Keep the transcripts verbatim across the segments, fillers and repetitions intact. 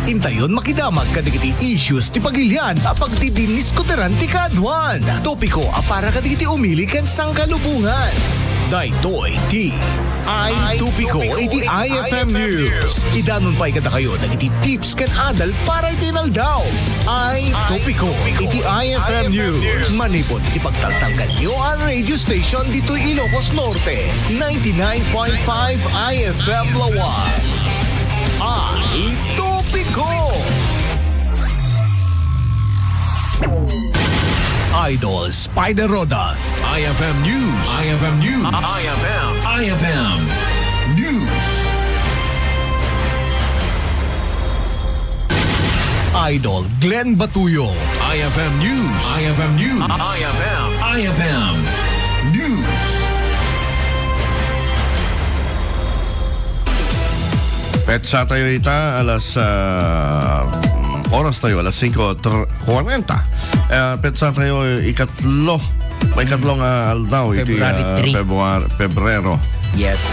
Intayon makidamag kadagiti issues ti pagilian a pagdidiniskuteran ti kaduan. Topiko a para kadagiti umili ken sangkalubongan. Daytoy ti Ay Topiko iti I F M News. Idanon pay kadakayo dagiti tips ken adal para iti inaldaw. Ay Topiko iti I F M News. Manipud iti pagtaltalkanyo a radio station ditoy Ilocos Norte, ninety-nine point five I F M Laoag. Ay Topiko! Idol Spider Rodas. I F M News. I F M News. I F M. I F M News. Idol Glenn Batuyo. I F M News. I F M News. I F M. I F M News. Petsa tayo ita, alas, ah, oras tayo, alas singko kwarenta. Eh, petsa tayo ikatlo. May ikatlo nga aldaw iti, February ah, three. Februar-, Pebrero. Yes.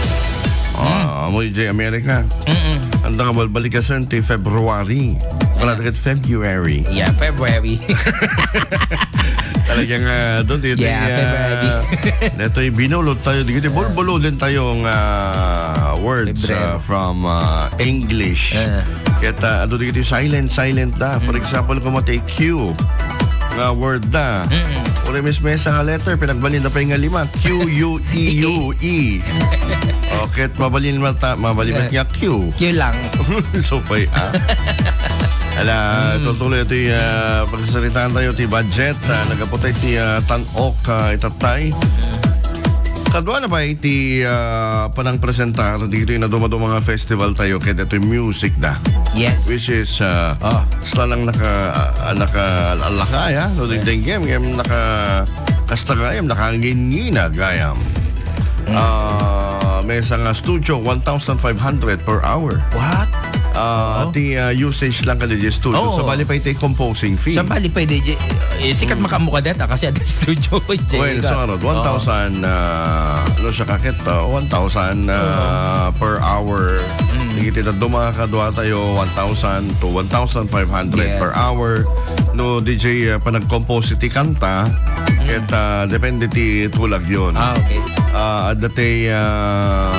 Ah, amo iti Amerika. Mm-mm. Anda nga balbalikasen ti February. Wala ket February. Yeah, February. Talagang, ah, doon, dito Yeah, yung, ah, February. Dito yung binulot tayo. Dito yung bulbulo din tayo ng, ah, words, Pebrero. Ah, from, ah, English. Ah. Ket, ah, adu dagiti silent, silent da. For Mm. example, kung matay Q nga word da. Mm-mm. Uray mismo sa nga letter, pinagbalin na pa yung nga lima. Q U E U E. O, ket mabalin mata, mabalin met nga Q. Q lang. So, pay, ah. Ala, Mm. tutuloy ito yung, ah, pagsasalitaan tayo, ti budget, ah, nagaputay ti, ah, tan-ok, ah, itatay. Mm. Kadua na ba iti, ah, panang presentar dito yung naduma-duma nga festival tayo kaya dito yung music da? Yes. Which is, ah, Oh. sila lang naka, ah, naka, alakay, ha? No, Yeah. ding game, game, naka, kasta gayam, nakangingina gayam. Mm. Ah, may isang, ah, studio, one thousand five hundred per hour. What? Ah, Oo. ti, ah, usage lang ka, D J, studio. Oo. Sabali pa iti composing fee. Sabali pa, D J. Eh, sikat Mm. makamu ka data kasi ada studio pa, D J. Well, ka. So, ano, Oo. one thousand, ah, ano siya kakit, ah, one thousand, ah, Oo. per hour. Mm. Dagiti dadduma kadua tayo, one thousand to one thousand five hundred Yes. per hour. No, D J, ah, panag-compose iti kanta, Mm. ket, ah, depende ti tulag yun. Ah, okay. Ah, adda ti, ah,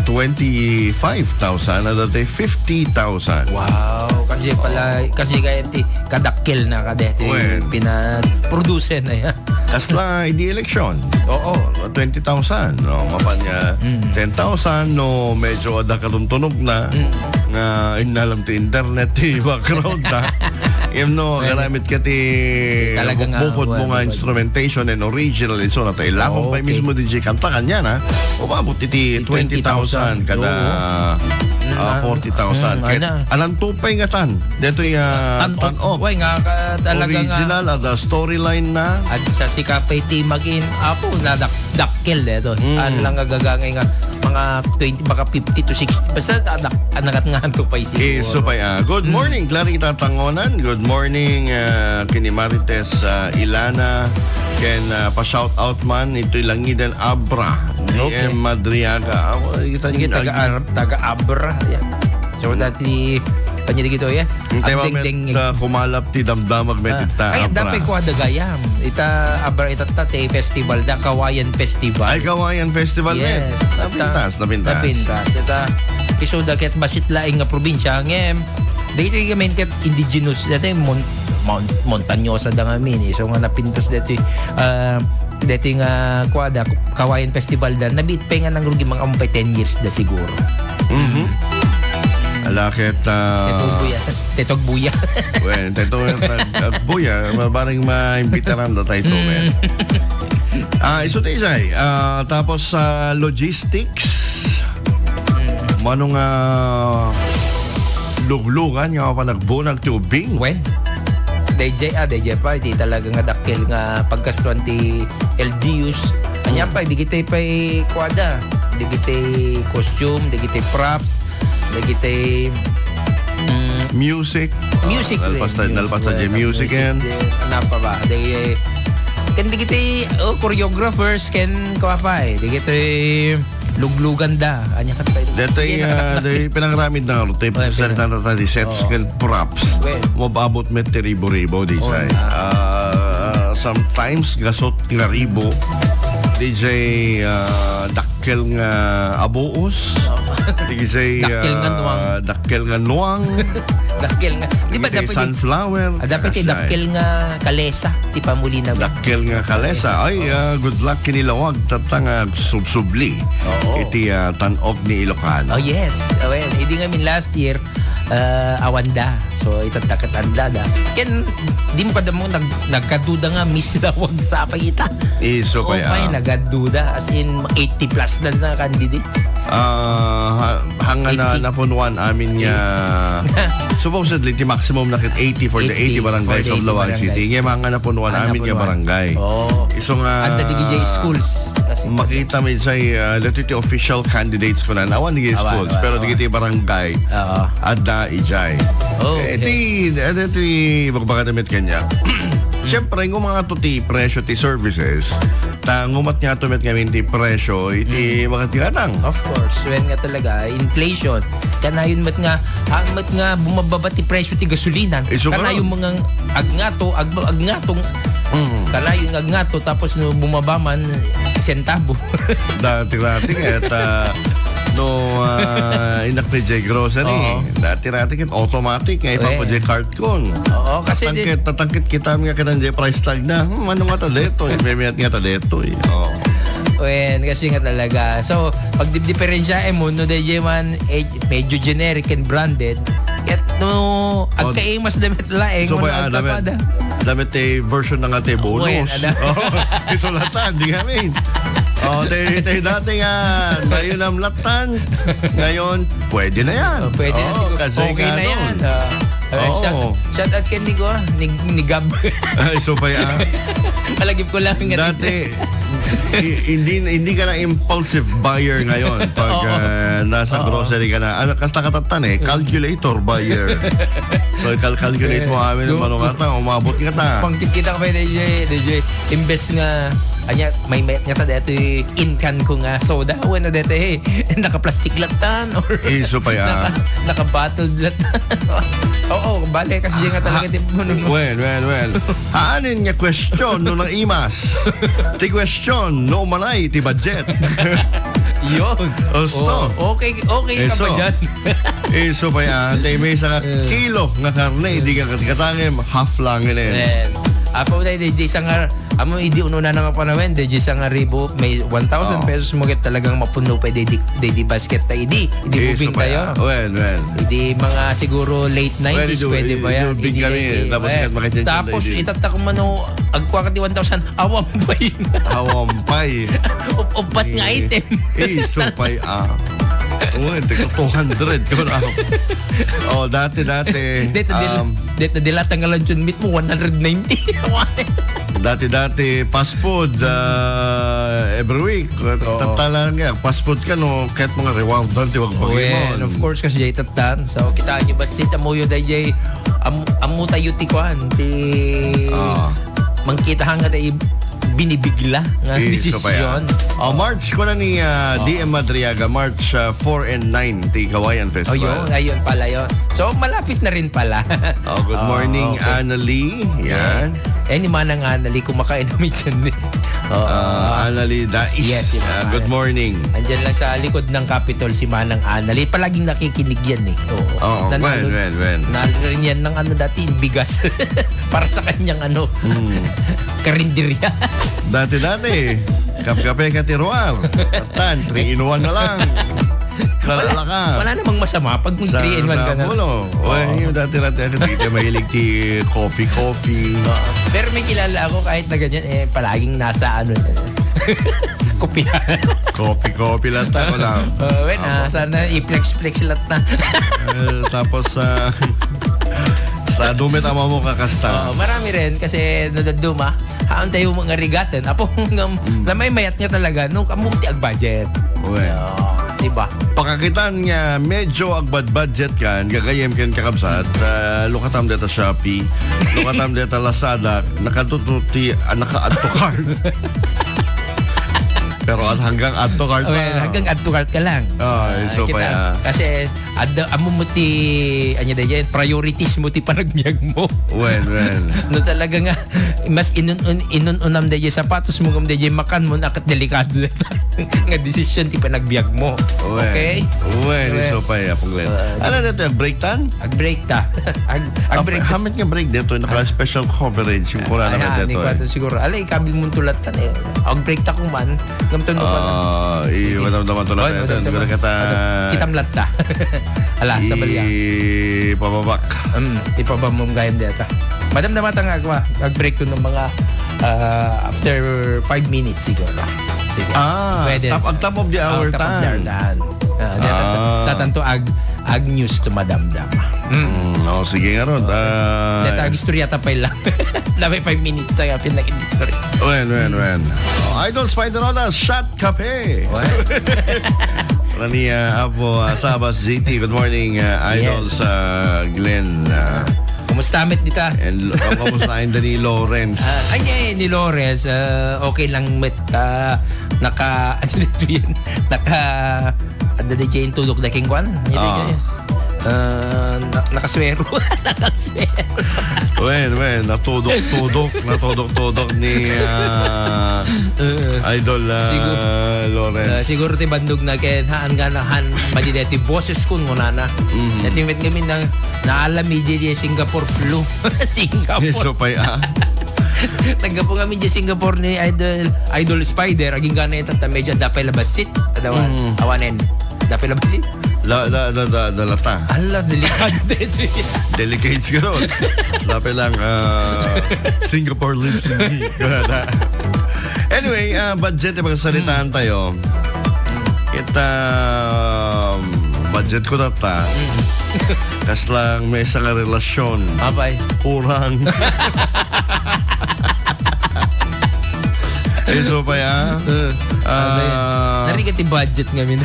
twenty-five thousand, adda ti fifty thousand. Wow, kasi pala, Oo. kasi kaya ti kadakkel na kadi ti Wen. pinaproduce na yan. Kasla, idi eleksyon. Oo. Twenty thousand, no? Mapan nga Mm. ten thousand, no? Medyo adda katuntunog na Mm. nga innalam ti internet, ti background, ha? Im, no, Well, garamit ka ti talaga nga, bukod mo well, nga well. instrumentation and original, and so on. At ilakong pa Okay. mismo, D J, kanta kanya na. Umabot iti Ti twenty thousand kada, Oo. ah, Mm, forty thousand. mm, Ket ana. Anan tupay nga tan. Detoy, ah, Tan-ok. tan-ok. Way, nga ka-, talaga nga. Original, ada storyline na. At sa sika pa iti magin, apo, nadak-, dakkel deto. Mm. Ano lang nga gagangay nga, mga twenty, baka fifty to sixty. Basta anak, anakat nga anto pa isi. Eh, so pa, ah, good Mm. morning, Clarita Tangonan. Good morning, ah, kini Marites, ah, Ilana. Ken, ah, pa-shout out man, ito'y Langidan Abra. Okay. D M Madriaga. Ah, kita Sige, yung taga Ar-, taga Abra. Yeah. So, Mm. dati, kanya di gito, yeah. Ang tema Ang met, dengdeng. ah, kumalap ti damdamag met Ah, ita, kaya abra. Dapat ko ada gayam. Ita, abra, ita, ta, te, festival da, Kawayan Festival. Ay, Kawayan Festival met. Yes. Napintas, Ita, napintas. napintas. Ita, isu da ket basit laeng nga probinsya, ngem. Dagiti ngamin ket indigenous, dati mon-, mon-, montanyosa da ngamin. Isu nga napintas dati, ah, dati nga, kuada, Kawayan Festival da, nabit pa nga nang rugi mga umpay ten years da siguro. Mhm. Ala ket, ah, Tetog buya. Tetog buya. Well, tetog buya, mabaring maimbitaran da tayo to, Mm. men. Ah, isu ti isay. Ah, tapos sa logistics, Mm. mano nga luglugan nga mapanagbunag ti ubing? Wen. D J, ah, D J pa, iti talaga nga dakkel nga pagkastuan ti L G Us. Anya Mm. pa, digitay pay kuada. Digitay costume, digitay props, digitay, mm, Music. Music Ah, nalpas din. ta-, nalpas ta Well, di music music yan. Din. Ano pa ba? Di, kan digitay, oh, choreographers, ken kuha pa eh. Digitay lugluganda. Ania ket pay-, Detoy, sige, ah, nakatakdak, di eh. Pinangaramid na nga, Rute. Oy, sarita pina- na tayo, sets Oo. ken props. Well. Mababot met ti ribo-ribo, di Oh, say. ah. Ah, sometimes, gasot nga ribo. D J, ah, dakkel nga abuos. Oo. D J, Dakkel nga ah, nuang. dakkel nga nuang. Dakkel nga. Di ba Dagiti dapat i-, sunflower. ah, dapat Asay. idakkel nga kalesa, ti pamulina. Dakkel nga kalesa. Kalesa. Ay, Oo. ah, good luck kini lawag. Tatta nga subsubli. Oo. Iti, ah, tan-ok ni Ilocano. Oh, yes. Awen, idi ngamin last year, ah, awanda. So, itatta ket andada. Ken, di mo kada mo nag-, nagkaduda nga Miss Lawag sa pay ita. Isu Oh, pay, pay, ah. nagkaduda. As in, eighty plus na sa candidates. Ah, ha-, hanga na Eighty. napunuan amin nga Eighty. supposedly, ti maximum na ket eighty for the Eighty eighty for barangays the of eighty Laoag City. barangays. Ngem hanga napunuan Ah, amin nga napunuan. barangay. Oh. Isu nga Anda di gijay schools. Kasi makita mi say, ah, dagiti official candidates ko na, awan di Awan, schools, awan, pero awan. dagiti barangay, Oo. adda ijay. Oh, Eh, okay. ti, eh, ti, bakbaka damit kanya. Siyempre, ngumat nga to ti presyo ti services, ta ngumat nga to met ngamin ti presyo, iti Mm. mga tigatang. Of course, when nga talaga, inflation. Kanayon met nga, ah, met nga bumababa ti presyo ti gasolina. Isu ka Kanayon ron. mga agngato, ag-, agngatong, Mm. kanayon nga agngato, tapos no bumaba man, sentabo. Dati-dati nga, et, ah, no, ah, inak ni J Grocery. Oo. Dati-dati ket automatic nga ipapadya Eh. card kon. Oo, kasi Tatangkit, di- tatangkit kita nga kinandiay price tag na. Hmm, ano nga ta detoy? May mayat nga ta detoy. Oo. Wen, kasi nga talaga. So, pagdipdiperensya, eh, mo, no, D J man, eh, medyo generic and branded. Ket no, Oh, agkaimas damit laeng, so, mo, kaya, no, damit, agkapada. damit, eh, version na nga, te, Wen, bonus. ada. Oh, isulatan, di kami. Oh, te, te, dati nga, tayo na latan. Ngayon, pwede na yan. Oh, pwede na Oo, siguro. kasi Okay na ano, yan. Ah, ah, Oo. shout, shout out kay Nigo, ah. Ni, ni Gab. Ay, so pa yan. Palagip ko lang nga Dati, i-, hindi, hindi ka na impulsive buyer ngayon pag, Oo. ah, nasa Oo. grocery ka na. Ano, kasta katattan eh, calculator buyer. So, cal-, calculate mo amin ang Go. manungatan, umabot nga ta. Pangkit kita ko pa, D J, D J. Imbes nga, anya, may mayat nga ta detoy inkan ko nga soda. Wala detoy, eh, naka-plastic latan or Isu pa ya. naka, naka-bottled latan. Oo, bale, kasi di nga talaga Ha-, di mo nun. well, well, well. Haanin nga question no naimas? Ti question no umanay ti budget. Yun. Osto. Oh, okay, okay ka ba Eso. dyan? Isu pa ya. Tay may sa Eh. kilo nga karne, di ka katikatangem, half lang yun eh. Well, apo na, di, di sa nga, Amo idi ununa nga panawen, daydiay sangaribu, may one thousand Oo. pesos mo ket talagang mapuno pay daydi, daydi basket ta idi, idi Yes, bubing pa tayo. yan. Well, well. Idi mga siguro late nineties, Well, idu-, pwede pa idu-, yan. big Idi kami, daydi, tapos well. ikat makit yan Tapos daydi. Itatta ko mano, agkua ka ti one thousand, awam pay. Awam pay. Up-, upat nga Eh, item. eh, so pay, ah. Oo, ito, two hundred ko na. Oh, dati, dati, Dito, dil-, um, Deta dilatang nga luncheon meat mo, one hundred ninety. Dati-dati, fast food, ah, every week. Oo. Tatalan nga, fast food ka, no? Kahit mga rewardan, ti wag Well, pag-imon. of course, kasi jay tatan. So, kita niyo ba si Tamuyo, dayjay, am-, amu tayo ti kwan, ti Oo. mangkita hanga tayo binibigla nga Eh, so pa yan. desisyon. Oh, March ko na ni, ah, Oo. D M Madriaga, March, ah, four and nine, ti Kawayan Festival. Ayun, ayun pala yun. So, malapit na rin pala. Oh, good Oh, morning, okay. Annalie. Yan. Eh, ni Manang Annalie, kumakain naman dyan eh. Oo. Ah, Annalie Dais. Yes, yung Ah, mga good morning. Andyan lang sa likod ng Capitol si Manang Annalie. Palaging nakikinig yan eh. Oo. Oo, Nanalo, when, when, when? nalo rin yan ng ano dati, bigas. Para sa kanyang ano, Hmm. karinderya. Dati-dati, kapkape ka ti Roar. Tan, three in one na lang. Wala, Nalala ka. wala namang masama pag mag Sa, three in one sa ka na. Apollo. Uy, Oo. yung dati-dati, ako, di ka mahilig ti coffee, coffee. Oo. Pero may kilala ako, kahit na ganyan, eh, palaging nasa, ano, kopihan. Coffee, coffee lang ta, wala. Oo, wen, ah, Ako. sana i-flex-flex lang ta. Eh, tapos, ah, sa dumit ama mo kakasta. Oo, marami rin, kasi no dadduma, haan tayo mga rigaten. Apo, ngam, Mm. na may mayat nga talaga, no, kamu ti ag-budget. Well. Oo, di ba? Pakakitan nga medyo agbad-budget kan, gagayem ken kakabsat, ah, lukatam deta Shopee, lukatam deta Lazada, nakatuto ti, ah, naka-add to cart. Pero Hanggang add to cart Well, na. Hanggang add to cart ka lang. Ah, Ah, isu pay, kita, ah. Kasi, adda, amo mo ti, anya da yan, priorities mo ti panagbiag mo. Well, well. No, talaga nga, mas inun-, un-, inun-unam da yan, sapatos mo, ngam da yan, makan mo, nakat delikado na nga desisyon ti panagbiag mo. Well, Okay? well, Well, isu pay, Apo Glenn. uh, Ano na ito, break time? Ag-break ta. Ag, ag-break ta. Hamit nga break dito, naka-special coverage yung Ah, kurana ay, na ha, ni dito, eh. Kwato siguro. Alay, kabil mo tulatan, eh. Ag-break ta kuman. Gamton mo pa na. Ah, i-, Sige. madamdaman to lang Oy, tayo. madamdaman. Gura ka ta- Ano, kitam latta. Ala, sa balya. I-, pababak. Mm, ipabamom gayam deta. Madamdama ta nga agwa, ag-break to ng mga, ah, after five minutes siguro. Sige. Ah, Pwede. top, ang top of the Ah, hour top of the hour tan. tan. Ah, deta, Ah. sa tanto ag, ag news to madamdama. Mm. Mm, oh, sige nga ron. Ah. Deta ag istorya ta pay lang. Labay five minutes tayo, pinag-istorya. Wen, wen, wen. Oh, Idol Spider Rodas, shot Kape. What? Rania Apo, ah, Sabas, J T. Good morning, ah, Idol Yes. sa Glenn, ah. Kumusta met dita? And, oh, kumusta ang Dani Lawrence? Ah, ay, eh, ni Lawrence, ah, okay lang met, ah, naka, ano dito yun? Naka, ano na dyan, tudok na king kwan? Hindi Ah. kayo. Ah, na-, nakaswero. Nakaswero. Wen, wen, natudok-tudok, natudok-tudok ni, ah, Uh, Idol, ah, sigur-, Lawrence. ah, siguro ti bandog na ken haan nga na, haan madi deti boses kun ngunana. Mhm. Deti met ngamin na, naalam iti, iti Singapore flu. Singapore. Isu pay, ah. Naggapu ngamin di Singapore ni Idol, Idol Spider, aging gana ita ta medyo dapay labasit. Adawan, Mm. awanen. Dapay labasit. La, la, la, la, la, lata. Ala, delikado dito. Delicate siguro. Lapit lang, ah, Singapore lives in me. Anyway, ah, budget, eh, magsalitaan Hmm. tayo. Kita, um, budget ko tata. Hmm. Kas lang may isang relasyon. Apay. Kurang. Isu pay, ah. Uh, Ah. Narigat ti budget ngamin.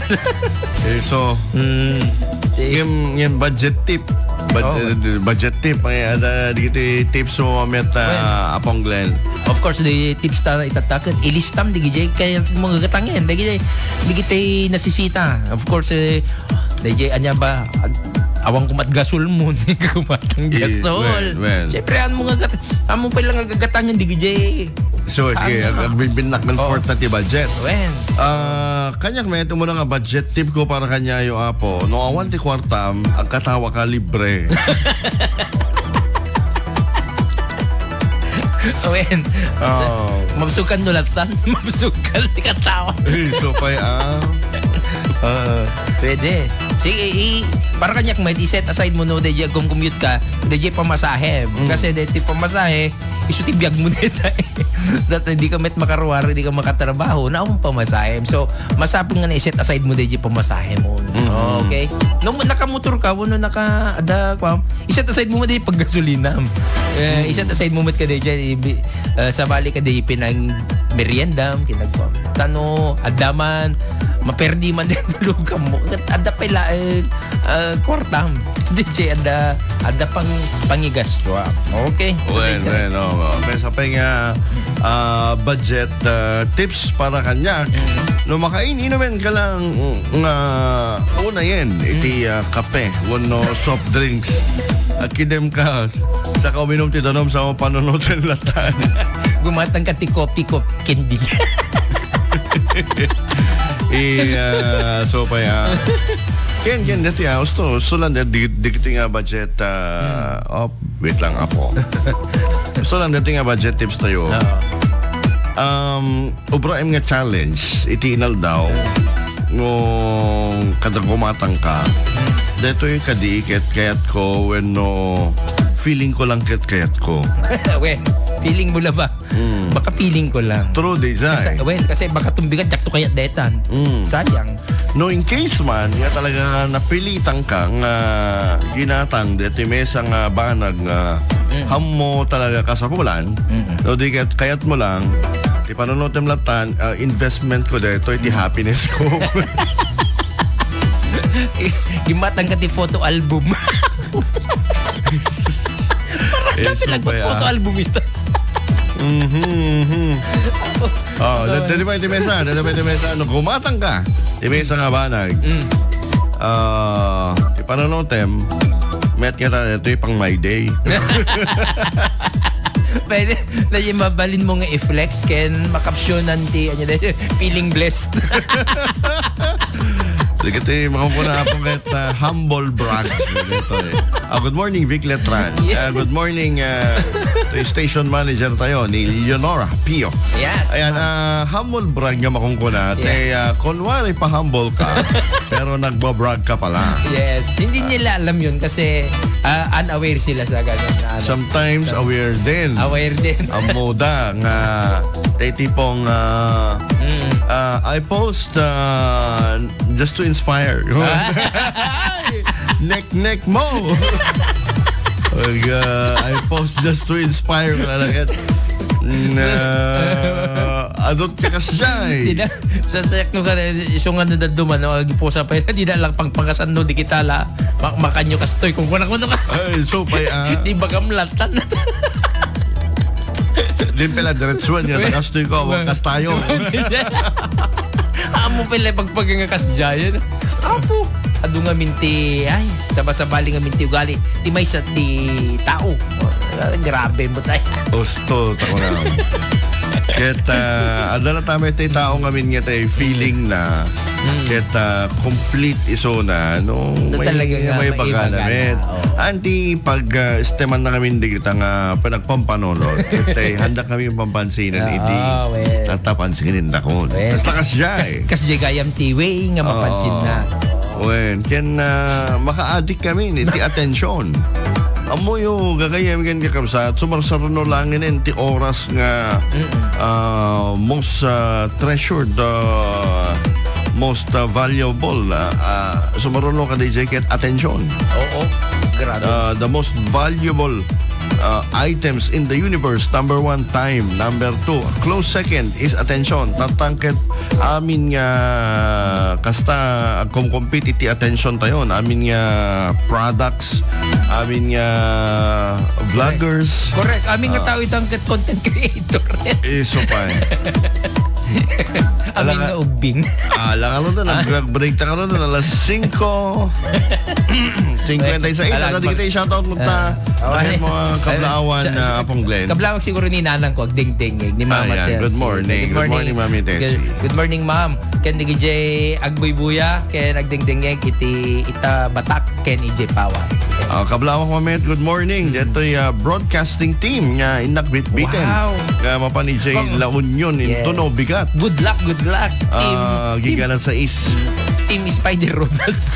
Isu. Mm. Ti- Ngem, ngem budget tip. Bud-, Oh. eh, budget tip. Ay, ada, di kiti tips mo, met, ah, Well, Apong Glenn. Of course, di tips ta, itataket. Ilistam, di gijay, kaya mo gagatangen. Di gijay, di kita nasisita. Of course, eh, di gijay, anya ba, ag-, awan kumat gasol mo, di ka kumatang Eh, gasol. Well, well. Siyempre, amo nga gat-, amo pa lang nga gagatangen, di gijay. So, sige, Ano? ag-, agbibinnak ng Oh. fourth na ti budget. When? Ah, kanya, may ito mo na nga budget tip ko para kanya yung apo. No, awan ti kwartam, agkatawa ka libre. Wen, Oh. mabsukan nulatan, mabsukan ti katawa. Eh, so pay, ah. Ah, pwede. Sige, i-, para kanyak, may i-set aside mo, no, DJ, gumgumyot ka, DJ pamasahe. Mm. Kasi, DJ pamasahe, isu ti biag mo deta. Dahil hindi ka met makaruwar, hindi ka makatrabaho, na akong pamasahe. So, masapul nga na i-set aside mo, DJ pamasahe mo. Mm. Okay? No, nakamotor ka, wano naka, ada, kwa, i-set aside mo, DJ, paggasolina. Eh, Mm. i-set aside mo, met ka, DJ, ibi-, eh, sabali ka, DJ, pinang merienda, kinagwa. Tano, adaman, maperdi man din, luka mo. Ada pala, eh, ah, kwartam. DJ, ada, ada pang, pangigasto, ah. Okay? So, Well, DJ. well, oh, oh. May isa pa nga, ah, budget, ah, tips para kanya. Mm. No, makain-inumin ka lang, mm, nga, una yan, iti, Mm. ah, kape, wano soft drinks. Agkidem ka, saka uminom ti danum, sa panunutan latan. Gumatang ka ti kopi, kop-, candy. Eh, ah, so pa ya. Ken, ken, dati, ah, usto, usto lang, di, di, di kita nga budget, ah, Hmm. oh, wait lang, apo. Usto lang, dati nga budget tips tayo. Oo. Um, ubraem nga challenge, iti inaldaw, Hmm. no, kada gumatang ka, Hmm. detoy kadi ket kayat ko, wenno feeling ko lang ket kayat ko. Wen, feeling mo la ba? Mm. Baka feeling ko lang. True, di, Kasi, Zai. Well, kasi baka tumbigan, diak to kayat detan. Mm. Sayang. No, in case man, nga talaga napilitan ka nga ginatang, deti mesa nga banag nga Mm. hammo talaga kasapulan, Mm. no, di kayat, kayat mo lang, ti panunutem latan, ah, investment ko dito, iti Mm. happiness ko. Gimatang ka ti photo album. Parang Eh, dati so lang kaya photo album ito. Mhm, mhm. Oh, da-, dali pa iti mesa, dali pa iti mesa. No, gumatang ka, iti mesa nga banag. Mm. Ah, ti pananutem, met nga ta, ito'y pang my day. Pwede, na yung mabalin mo nga i-flex, ken makapsyonan ti, ano, feeling blessed. Sige, ti, makumpuna ako ket, ah, humble brag. Ito, eh. Ah, good morning, Vic Letran. Yeah. Ah, good morning, ah, to station manager tayo, ni Leonora Pio. Yes. Ayan, ah, humble brag nga makunkuna. Yeah. Te, ah, kunwari pa-humble ka, pero nagbabrag ka pala. Yes. Hindi nila alam yun kasi, ah, unaware sila sa ganun na ano. Sometimes So, aware din. Aware din. Ang moda nga, te tipong, ah, Mm. ah, I post, ah, just to inspire. Ah. Nek-nek mo. Pag, ah, I post just to inspire, talaga. Na, adot ka kasjay. Di na, sa sekno ka na, isungan na daduma, no? Agi po sa pa, di na lang pagpangasan, no? Digital, ah. Ma-, makanyo kastoy, kung kuna-kuna ka. Ay, so, pay, ah. Di ba gamlatan? Din pala, diretsuan niya, Well, nakastoy ko, awang well. kastayo. Amo pala pagpagangakas dyan. Apo, adu nga minti, ay, sabasabali nga minti ugali. Ti maysa ti tao. Ah, grabe mo tayo. Usto, tako na. Ket, ah, adala tayo ti tao nga min nga tayo feeling na. Mm. Ket, ah, complete isuna, no? Na May, talaga nga may may bagana, bagana, met. oo. Anti pag, ah, esteman na kami, hindi kita nga panagpampanolot. Ket, eh, handa kami pampansinan, Ah, idi. well. Tatapansinan dakon. Well, Basta kas-, kasya, kas-, eh. kasya gayam ti way nga mapansin Oo. na. Wen, ken, ah, makaadik kami ni ti atensyon. Ammoyo, gagayem ken kakabsat, sumarsaruno langin ti oras nga, Mm-mm. ah, most, ah, treasured, ah, most, ah, valuable, ah, ah, sumaruno ka D J ket atensyon. Oo. Grabe. Ah, the most valuable, ah, items in the universe. Number one, time. Number two, close second is atensyon. Tatangket amin nga kasta agkumkumpit iti atensyon tayo. Amin nga products, amin nga vloggers. Correct. Amin nga Ah. tao itangket content creator. Iso pa eh. Amin Alangan nga ubbing. Ah, alangan mo doon. Ah. Nag-break ta ka doon. Alas singko. Singkwenta y seis. Alangan Ano, di mag- kita i-shoutout mo ta? Ah. Dahil Okay. mga kablaawan Sa, na sa, Apong Glenn. Kablawag siguro ni nanang ko, agdingding, eh, ni Mama Ayan. Tessie. Good morning. Good Good morning. morning, Mami Tessie. Good, good morning, ma'am. Ken di J Agbuybuya, ken agdingdingeg iti ita Batak, ken ijay Pawa. Ah, kablawak, Mamet, good morning. Mm. Detoy, ah, broadcasting team nga innak bitbiten. Wow. Nga mapan ijay Bang-, La Union, yes. Intono, bigat. Good luck, good luck. Team, Ah, team, gigalan sa is. Team Spider Rodas.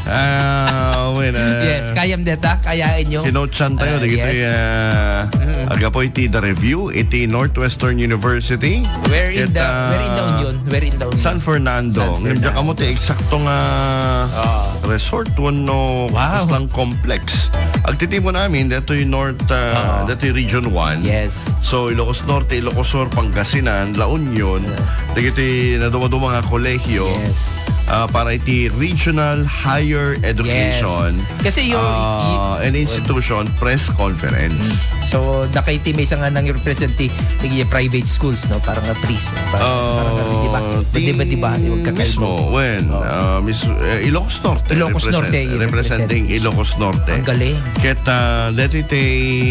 Ah, win, ah, Yes, kayam deta, kayain nyo. Kinochan tayo, Ah, dagito yes. yung, ah, Mm. agapoy ti The Review, iti Northwestern University. Where in Ket, the, where in the ah, Union? Where in the Union? San Fernando. San Ngem, diak Fernando. Amo ti eksakto nga Ah. resort wenno Wow. kastang complex. Agtitipon amin, detoy North, ah, Ah. detoy Region one. Yes. So, Ilocos Norte, Ilocos Sur, Pangasinan, La Union, Yeah. dagiti naduma-duma nga kolegio, Yes. ah, para iti regional higher education, Yes. Kasi yung, ah, y-, and institution press conference. Mm. So, dakayti maysa nga nang represent ti, ti private schools, no? Parang nga priest, no? Parang, Ah, parang nga, di ba? ti Di ba, di ba? Yung kakaiba. mismo, when, Oh. ah, mis-, eh, Ilocos Norte, Ilocos represent-, Norte, yung representing represent. Ilocos Norte. Ang galing. Ket, ah, deti ti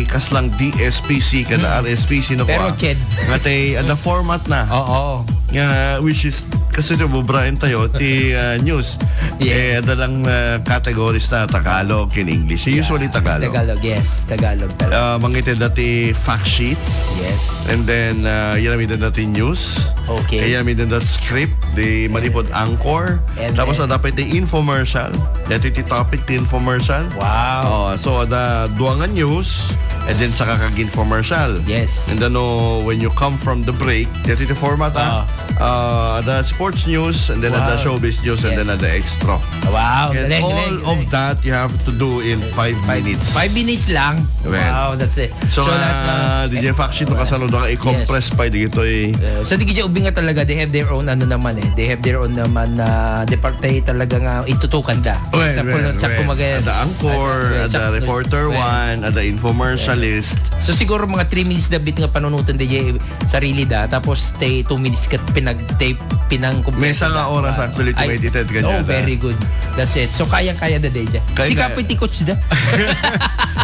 kaslang D S P C, kada Hmm. R S P C, no, Pero, kwa? Ched. Nga ti, ada format na. Oo. Nga, which is, kasi ti bubraen tayo, ti, ah, news. Yes. Eh, ada lang, ah, categories na, Tagalog, ken English. Yeah. Usually Tagalog. Tagalog, yes. Tagalog talaga. Ah, mangitid dati fact sheet. Yes. And then, ah, yan ang dati news. Okay. Kaya may dati script. Di manipod anchor. And Tapos then ada pa iti infomercial. Dati ti topic ti infomercial. Wow. Oh, so ada duangan news. And then saka kag infomercial. Yes. And then, oh, when you come from the break, dati ti format, ah. Ah. Ah, ada sports news, and then ada Wow. showbiz news, and then Yes. ada extra. Wow, And galing, all galing, of galing. that you have to do in five Five, minutes. five minutes lang. Well. Wow, that's it. So, So, nga, lahat na D J Faction, no, kasano da nga i-compress Yes. pa dito eh. Uh, sa di kaya ubing nga talaga, they have their own ano naman eh. They have their own naman na department talaga nga itutukan da. Well, Example, well, sa well. kumaga-, Ada anchor, Ada, ada exactly. reporter Well, one, ada infomercial, list. So, siguro mga three minutes da bit nga panunoten daydiay sarili da, tapos tay two minutes ket pinag-tape, pinang-, Maysa nga oras actually ti Ay, maitited kaniada. Oh, very good. That's it. So, kayang-kaya da daydiay. Kaya-kaya. Sika pay ti coach da.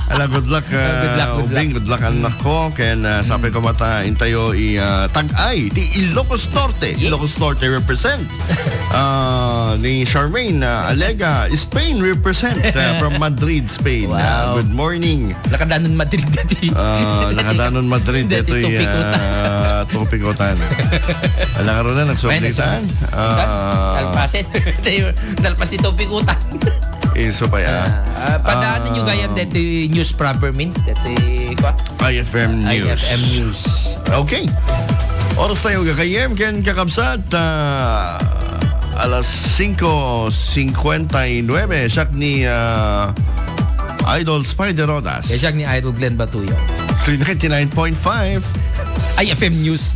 Ala, good luck, Oh, good luck, ah, good Ubing. Luck. Good luck, anak ko. Ken, ah, sapay ko met a intayo i, ah, Tag-ay, ti Ilocos Norte. Yes. Ilocos Norte represent. Ah, ni Charmaine, ah, Alega, Spain represent, ah, from Madrid, Spain. Ah, Wow. Good morning. Nakadanon Madrid dati. Ah, nakadanon Madrid, Dati datoy, tupikutan. Ah, tupikutan. Ala, karon na, May nagsubli saan? Ah, Nalpasin. Nalpas ni tupikutan. Isu pay, ah. Ah, ah, padaanen nyo Ah. gayam dati news proper mean? Dati, kwa? I F M News. I F M News. Okay. Oras tayo, gagayem, ken kakabsat, ah, alas singko singkwenta y nuebe, siak ni, ah, Idol Spider Rodas. Kaya siya ni Idol Glenn Batuyo. Three ninety-nine point five. I F M News.